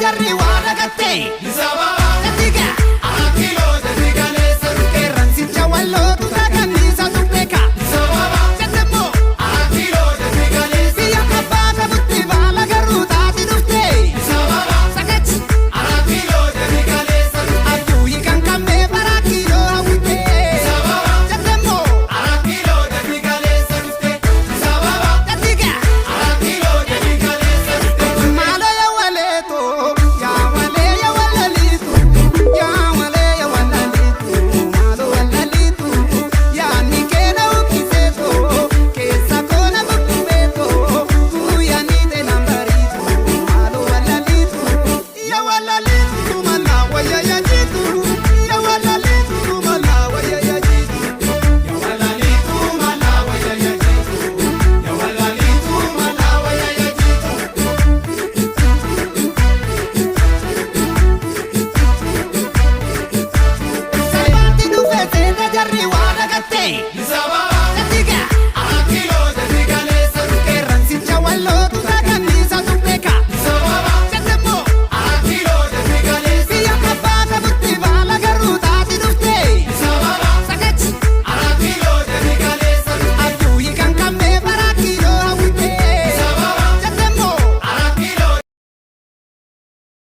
Jarri waa dagatte. Jattiga. Qeerransicha wallootu saganniisa turbeeka. Jettemmoo. Biyya abbaa qabutti baala garuu taati dhufte. Sagachi. Abjuu kan qabne bara kiiloo hawwite. Jettemmoo. Jattiga. Maaloo yaa waleeto, yaa walee yaa walaliitu, yaa walee yaa walaliitu, maaloo walaliitu, yaa ni keena ukkiseeto, keessa koona bukkubeeto, guyyaa ni teena bariitu, maaloo walaliitu, yaa walaliitu malaa wayya yaa jiitu, yaa walaliitu malaa wayya yaa jiitu, yaa walaliitu malaa wayya yaa jiitu, yaa walaliitu malaa wayya yaa jiitu. Salphaatti dhufee seeta jarri waa dagatte.